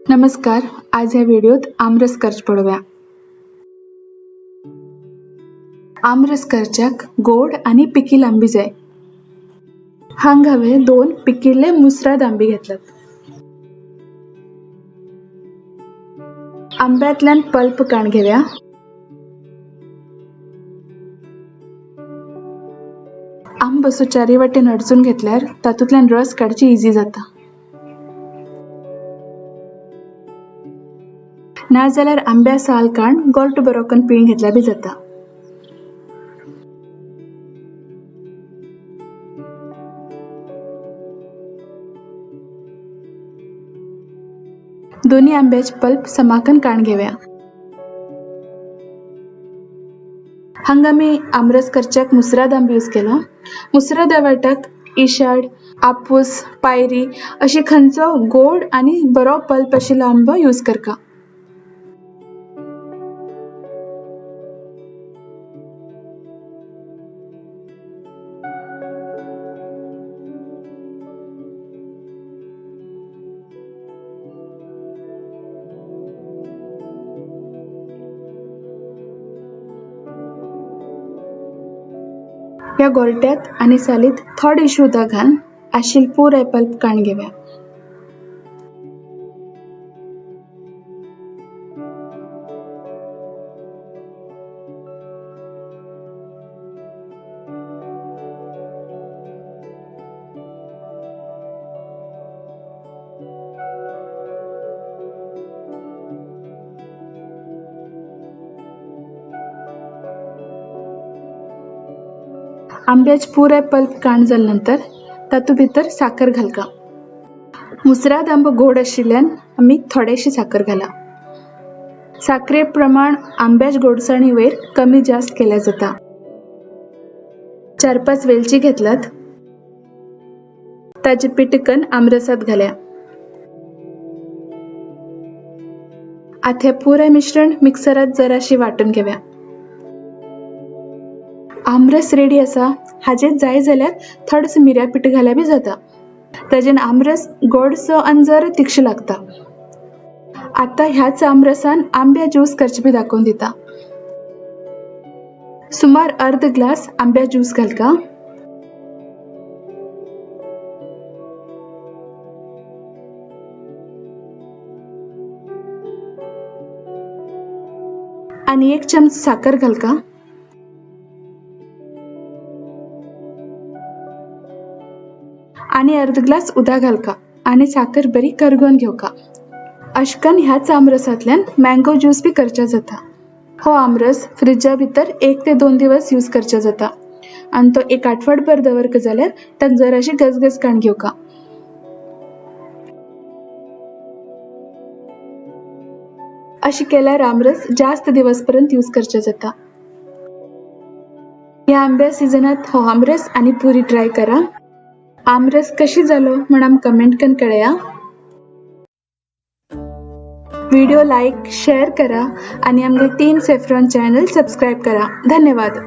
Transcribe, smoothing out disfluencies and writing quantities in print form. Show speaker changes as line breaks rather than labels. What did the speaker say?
नमस्कार, आज ह्या व्हिडिओत आमरस करच पळोवया। आमरस करच्याक गोड आणि पिकील आंबी जाय। हांग हांवें 2 पिकिल्ले मुसराद आंबे घेतल्यात। आंब्यांतल्यान पल्प काण घेवया। आंबो असो चारी वाटेन अडचून घेतल्यार तातूंतल्यान रस काडची इजी जाता। ना जाल्यार आंब्या साल काण गोरटो बरो करून पिळून घेतल्यार बी जाता। दोन्ही आंब्याचे पल्प समाकन काण घेवया। हांगा आमी आमरस करच्याक मुसराद आंबे यूज केला। मुसराद वाटाक इशाड, आपूस, पायरी अशी खंयचो गोड आनी बरो पल्प आशिल्लो आंबो यूज करका। ह्या गोरट्यात आनी सालीत थोडेशें उदक घालून आशिल्लें पुराय पल्प काण घेवया। आंब्याचे पुराय पल्प काण जाले नंतर तातूंत भितर साकर घालका। मुसराद आंबो गोड आशिल्ल्यान आमी थोडेशी साकर घाला। साकरे प्रमाण आंब्याचे गोडसाणी वयर कमी जास्त केल्यार जाता। 4-5 वेलची घेतल्यात, ताजे पिटकन आमरसात घाल्या। आतां हें पुराय मिश्रण मिक्सरात जराशी वांटून घेवया। आमरस रेडी आसा। हाजेर जाय जाल्यार थोडेसो मिरयां पीठ घाल्यार बी जाता। ताजेन आमरस गोडसो आनी जरा तिखशे लागता। आतां ह्याच आमरसान आंब्या ज्यूस करचें बी दाखोवन दिता। सुमार अर्द ग्लास आंब्या ज्यूस घालका। आनी 1 चमचो साकर घालका। आनी अर्द ग्लास उदक घालका आनी साकर बरी करगोवन घेवका। अशकन ह्याच आमरसांतल्यान मँगो ज्यूस बी करच्या जाता। हो आमरस फ्रिजा भितर 1 ते 2 दिवस यूज करच्या जाता आनी तो 1 आठवडभर दवरका जाल्यार ताका जराशी गजगज काण घेवका। अशें केल्यार आमरस जास्त दिवस पर्यंत यूज करच्या जाता। ह्या आंब्या सिजनात हो आमरस आनी पुरी ट्राय करा। आमरस कशी जालो म्हण आमकां कमेंट करून कळया। व्हिडिओ लाईक शेअर करा आणि आमगे 3 सेफ्रॉन चॅनल सबस्क्राईब करा। धन्यवाद।